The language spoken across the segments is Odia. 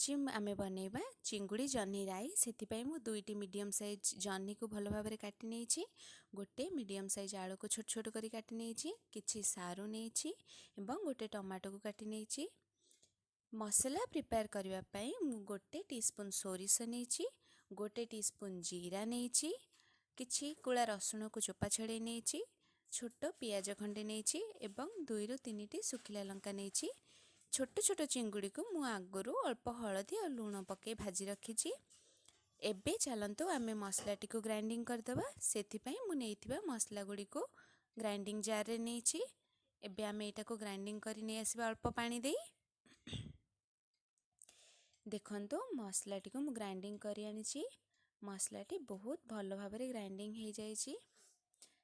ଆଜି ଆମେ ବନେଇବା ଚିଙ୍ଗୁଡ଼ି ଜହ୍ନି ରାଇ। ସେଥିପାଇଁ ମୁଁ ଦୁଇଟି ମିଡ଼ିୟମ୍ ସାଇଜ୍ ଜହ୍ନିକୁ ଭଲ ଭାବରେ କାଟି ନେଇଛି, ଗୋଟେ ମିଡ଼ିୟମ୍ ସାଇଜ୍ ଆଳୁକୁ ଛୋଟ ଛୋଟ କରି କାଟି ନେଇଛି, କିଛି ସାରୁ ନେଇଛି ଏବଂ ଗୋଟେ ଟମାଟୋକୁ କାଟି ନେଇଛି। ମସଲା ପ୍ରିପେୟାର କରିବା ପାଇଁ ମୁଁ ଗୋଟେ ଟିସ୍ପୁନ୍ ସୋରିଷ ନେଇଛି, ଗୋଟେ ଟିସ୍ପୁନ୍ ଜିରା ନେଇଛି, କିଛି କୁଳା ରସୁଣକୁ ଚୋପା ଛଡ଼େଇ ନେଇଛି, ଛୋଟ ପିଆଜ ଖଣ୍ଡେ ନେଇଛି ଏବଂ 2ରୁ 3ଟି ଶୁଖିଲା ଲଙ୍କା ନେଇଛି। ଛୋଟ ଛୋଟ ଚିଙ୍ଗୁଡ଼ିକୁ ମୁଁ ଆଗରୁ ଅଳ୍ପ ହଳଦୀ ଆଉ ଲୁଣ ପକାଇ ଭାଜି ରଖିଛି। ଏବେ ଚାଲନ୍ତୁ ଆମେ ମସଲାଟିକୁ ଗ୍ରାଇଣ୍ଡିଙ୍ଗ କରିଦେବା। ସେଥିପାଇଁ ମୁଁ ନେଇଥିବା ମସଲା ଗୁଡ଼ିକୁ ଗ୍ରାଇଣ୍ଡିଙ୍ଗ ଜାର୍ରେ ନେଇଛି। ଏବେ ଆମେ ଏଇଟାକୁ ଗ୍ରାଇଣ୍ଡିଙ୍ଗ କରି ନେଇ ଆସିବା ଅଳ୍ପ ପାଣି ଦେଇ। ଦେଖନ୍ତୁ, ମସଲାଟିକୁ ମୁଁ ଗ୍ରାଇଣ୍ଡିଙ୍ଗ କରି ଆଣିଛି। ମସଲାଟି ବହୁତ ଭଲ ଭାବରେ ଗ୍ରାଇଣ୍ଡିଙ୍ଗ ହେଇଯାଇଛି।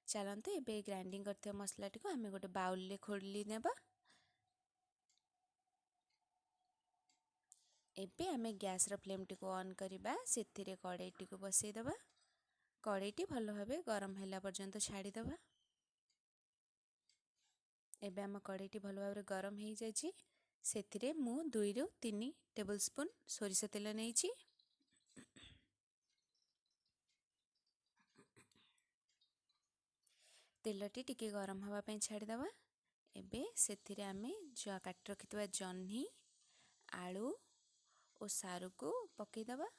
ଚାଲନ୍ତୁ ଏବେ ଗ୍ରାଇଣ୍ଡିଙ୍ଗ କରିଥିବା ମସଲାଟିକୁ ଆମେ ଗୋଟେ ବାଉଲରେ ଖୋଲି ନେବା। ଏବେ ଆମେ ଗ୍ୟାସ୍ର ଫ୍ଲେମ୍ଟିକୁ ଅନ୍ କରିବା। ସେଥିରେ କଡ଼େଇଟିକୁ ବସେଇଦେବା। କଡ଼େଇଟି ଭଲ ଭାବେ ଗରମ ହେଲା ପର୍ଯ୍ୟନ୍ତ ଛାଡ଼ିଦେବା। ଏବେ ଆମ କଡ଼େଇଟି ଭଲ ଭାବରେ ଗରମ ହେଇଯାଇଛି। ସେଥିରେ ମୁଁ 2ରୁ 3 ଟେବୁଲ୍ ସ୍ପୁନ୍ ସୋରିଷ ତେଲ ନେଇଛି। ତେଲଟି ଟିକେ ଗରମ ହେବା ପାଇଁ ଛାଡ଼ିଦେବା। ଏବେ ସେଥିରେ ଆମେ କାଟି ରଖିଥିବା ଜହ୍ନି, ଆଳୁ ଓ ସାରୁକୁ ପକାଇଦେବା।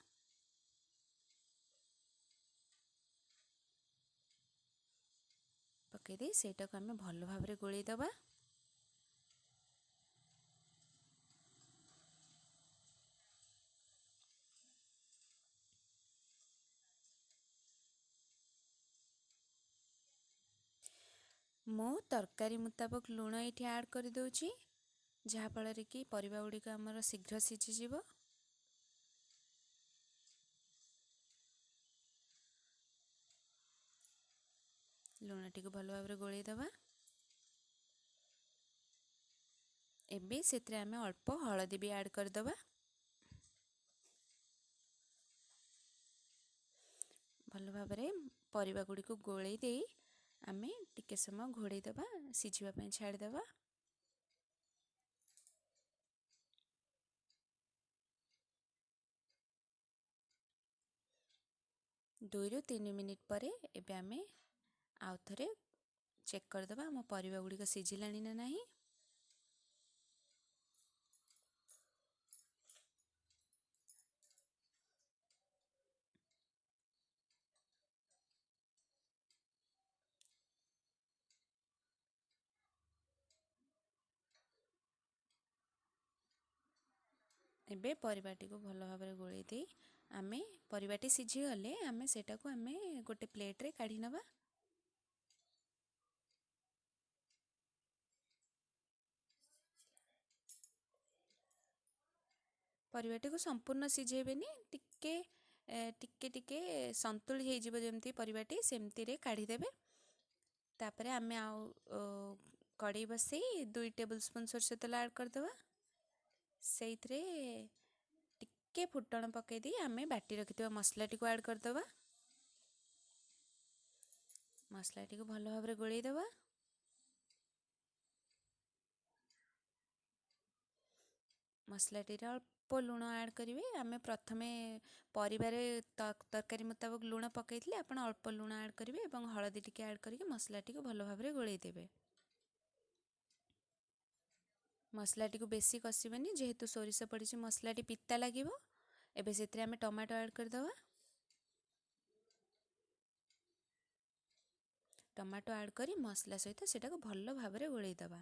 ପକାଇ ଦେଇ ସେଇଟାକୁ ଆମେ ଭଲ ଭାବରେ ଗୋଳେଇ ଦେବା। ମୁଁ ତରକାରୀ ମୁତାବକ ଲୁଣ ଏଇଠି ଆଡ଼୍ କରିଦେଉଛି, ଯାହାଫଳରେ କି ପରିବା ଗୁଡ଼ିକ ଆମର ଶୀଘ୍ର ସିଝିଯିବ। ଲୁଣଟିକୁ ଭଲ ଭାବରେ ଗୋଳେଇ ଦେବା। ଏବେ ସେଥିରେ ଆମେ ଅଳ୍ପ ହଳଦୀ ବି ଆଡ଼୍ କରିଦେବା। ଭଲ ଭାବରେ ପରିବା ଗୁଡ଼ିକୁ ଗୋଳେଇ ଦେଇ ଆମେ ଟିକେ ସମୟ ଘୋଡ଼େଇ ଦେବା, ସିଝିବା ପାଇଁ ଛାଡ଼ିଦେବା। 2ରୁ 3 ମିନିଟ୍ ପରେ ଏବେ ଆମେ ଆଉ ଥରେ ଚେକ୍ କରିଦେବା ଆମ ପରିବା ଗୁଡ଼ିକ ସିଝିଲାଣି ନା ନାହିଁ। ଏବେ ପରିବାଟିକୁ ଭଲ ଭାବରେ ଗୋଳେଇ ଦେଇ ଆମେ ପରିବାଟି ସିଝିଗଲେ ଆମେ ସେଇଟାକୁ ଆମେ ଗୋଟେ ପ୍ଲେଟ୍ରେ କାଢ଼ି ନେବା। ପରିବାଟିକୁ ସମ୍ପୂର୍ଣ୍ଣ ସିଝେଇବେନି, ଟିକେ ଟିକେ ଟିକେ ସନ୍ତୁଳି ହେଇଯିବ ଯେମିତି ପରିବାଟି, ସେମିତିରେ କାଢ଼ିଦେବେ। ତାପରେ ଆମେ ଆଉ କଡ଼େଇ ବସେଇ 2 ଟେବୁଲ୍ ସ୍ପୁନ୍ ସୋରିଷ ତେଲ ଆଡ଼୍ କରିଦେବା। ସେଇଥିରେ ଟିକେ ଫୁଟଣ ପକାଇ ଦେଇ ଆମେ ବାଟି ରଖିଥିବା ମସଲାଟିକୁ ଆଡ଼୍ କରିଦେବା। ମସଲାଟିକୁ ଭଲ ଭାବରେ ଗୋଳେଇ ଦେବା। ମସଲାଟିରେ ଅଳ୍ପ ଲୁଣ ଆଡ଼୍ କରିବେ। ଆମେ ପ୍ରଥମେ ପରିବାରେ ତରକାରୀ ମୁତାବକ ଲୁଣ ପକାଇଥିଲେ, ଆପଣ ଅଳ୍ପ ଲୁଣ ଆଡ଼୍ କରିବେ ଏବଂ ହଳଦୀ ଟିକେ ଆଡ଼୍ କରିକି ମସଲାଟିକୁ ଭଲ ଭାବରେ ଗୋଳେଇ ଦେବେ। ମସଲାଟିକୁ ବେଶୀ କଷିବେନି, ଯେହେତୁ ସୋରିଷ ପଡ଼ିଛି ମସଲାଟି ପିତା ଲାଗିବ। ଏବେ ସେଥିରେ ଆମେ ଟମାଟୋ ଆଡ଼୍ କରିଦେବା। ଟମାଟୋ ଆଡ଼୍ କରି ମସଲା ସହିତ ସେଇଟାକୁ ଭଲ ଭାବରେ ଗୋଳେଇ ଦେବା।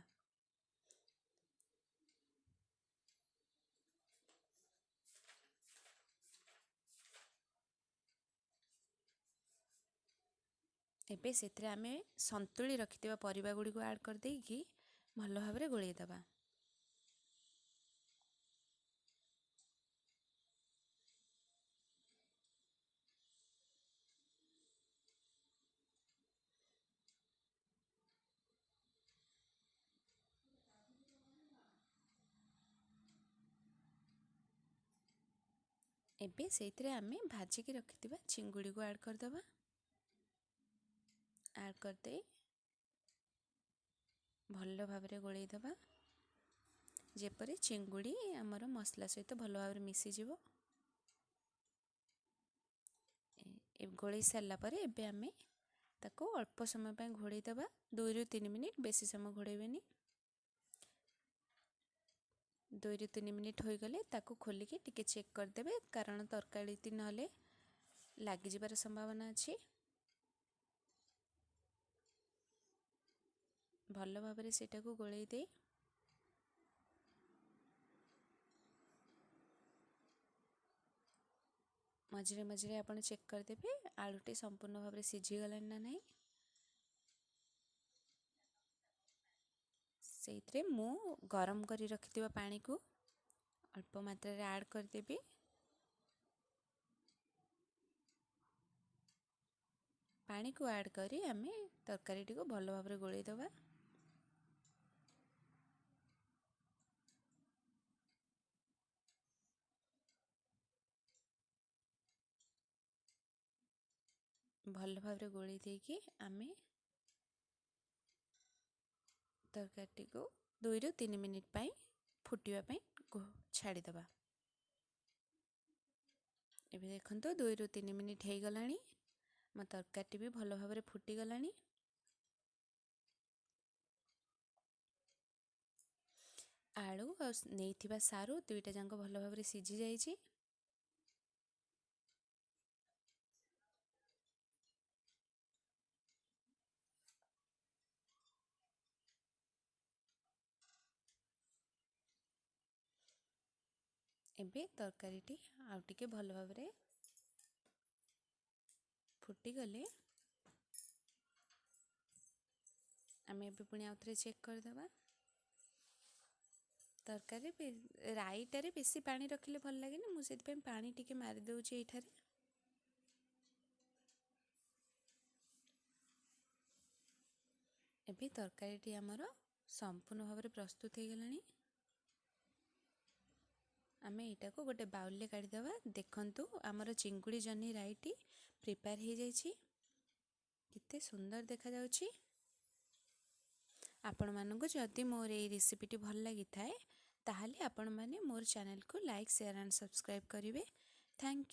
ଏବେ ସେଥିରେ ଆମେ ସନ୍ତୁଳି ରଖିଥିବା ପରିବା ଗୁଡ଼ିକୁ ଆଡ଼୍ କରିଦେଇକି ଭଲ ଭାବରେ ଗୋଳେଇ ଦେବା। ଏବେ ସେଇଥିରେ ଆମେ ଭାଜିକି ରଖିଥିବା ଚିଙ୍ଗୁଡ଼ିକୁ ଆଡ଼୍ କରିଦେବା। ଆଡ଼୍ କରିଦେଇ ଭଲ ଭାବରେ ଗୋଳେଇ ଦେବା। ଯେପରି ଚିଙ୍ଗୁଡ଼ି ଆମର ମସଲା ସହିତ ଭଲ ଭାବରେ ମିଶିଯିବ। ଗୋଳେଇ ସାରିଲା ପରେ ଏବେ ଆମେ ତାକୁ ଅଳ୍ପ ସମୟ ପାଇଁ ଘୋଡ଼େଇ ଦେବା, 2ରୁ 3 ମିନିଟ୍, ବେଶୀ ସମୟ ଘୋଡ଼େଇବେନି। 2ରୁ 3 ମିନିଟ୍ ହୋଇଗଲେ ତାକୁ ଖୋଲିକି ଟିକେ ଚେକ୍ କରିଦେବେ, କାରଣ ତରକାରୀଟି ନହେଲେ ଲାଗିଯିବାର ସମ୍ଭାବନା ଅଛି। ଭଲ ଭାବରେ ସେଇଟାକୁ ଗୋଳେଇ ଦେଇ ମଝିରେ ମଝିରେ ଆପଣ ଚେକ୍ କରିଦେବେ ଆଳୁଟି ସମ୍ପୂର୍ଣ୍ଣ ଭାବରେ ସିଝିଗଲାଣି ନା ନାହିଁ। ସେଇଥିରେ ମୁଁ ଗରମ କରି ରଖିଥିବା ପାଣିକୁ ଅଳ୍ପ ମାତ୍ରାରେ ଆଡ଼୍ କରିଦେବି। ପାଣିକୁ ଆଡ଼୍ କରି ଆମେ ତରକାରୀଟିକୁ ଭଲ ଭାବରେ ଗୋଳେଇ ଦେବା। ଭଲ ଭାବରେ ଗୋଳେଇ ଦେଇକି ଆମେ ତରକାରୀଟିକୁ 2ରୁ 3 ମିନିଟ୍ ପାଇଁ ଫୁଟିବା ପାଇଁ ଛାଡ଼ିଦେବା। ଏବେ ଦେଖନ୍ତୁ, 2ରୁ 3 ମିନିଟ୍ ହେଇଗଲାଣି, ମୋ ତରକାରୀଟି ବି ଭଲ ଭାବରେ ଫୁଟିଗଲାଣି। ଆଳୁ ଆଉ ନେଇଥିବା ସାରୁ ଦୁଇଟା ଯାକ ଭଲ ଭାବରେ ସିଝି ଯାଇଛି। ଏବେ ତରକାରୀଟି ଆଉ ଟିକେ ଭଲ ଭାବରେ ଫୁଟିଗଲେ ଆମେ ଏବେ ପୁଣି ଆଉ ଥରେ ଚେକ୍ କରିଦେବା। ତରକାରୀ ରାଇଟାରେ ବେଶୀ ପାଣି ରଖିଲେ ଭଲ ଲାଗେନି, ମୁଁ ସେଥିପାଇଁ ପାଣି ଟିକେ ମାରିଦେଉଛି ଏଇଠାରେ। ଏବେ ତରକାରୀଟି ଆମର ସମ୍ପୂର୍ଣ୍ଣ ଭାବରେ ପ୍ରସ୍ତୁତ ହେଇଗଲାଣି। ଆମେ ଏଇଟାକୁ ଗୋଟେ ବାଉଲରେ କାଢ଼ିଦେବା। ଦେଖନ୍ତୁ, ଆମର ଚିଙ୍ଗୁଡ଼ି ଜହ୍ନି ରାଇଟି ପ୍ରିପେୟାର ହେଇଯାଇଛି, କେତେ ସୁନ୍ଦର ଦେଖାଯାଉଛି। ଆପଣମାନଙ୍କୁ ଯଦି ମୋର ଏଇ ରେସିପିଟି ଭଲ ଲାଗିଥାଏ, ତାହେଲେ ଆପଣମାନେ ମୋର ଚ୍ୟାନେଲକୁ ଲାଇକ୍, ସେୟାର ଆଣ୍ଡ ସବସ୍କ୍ରାଇବ୍ କରିବେ। Thank.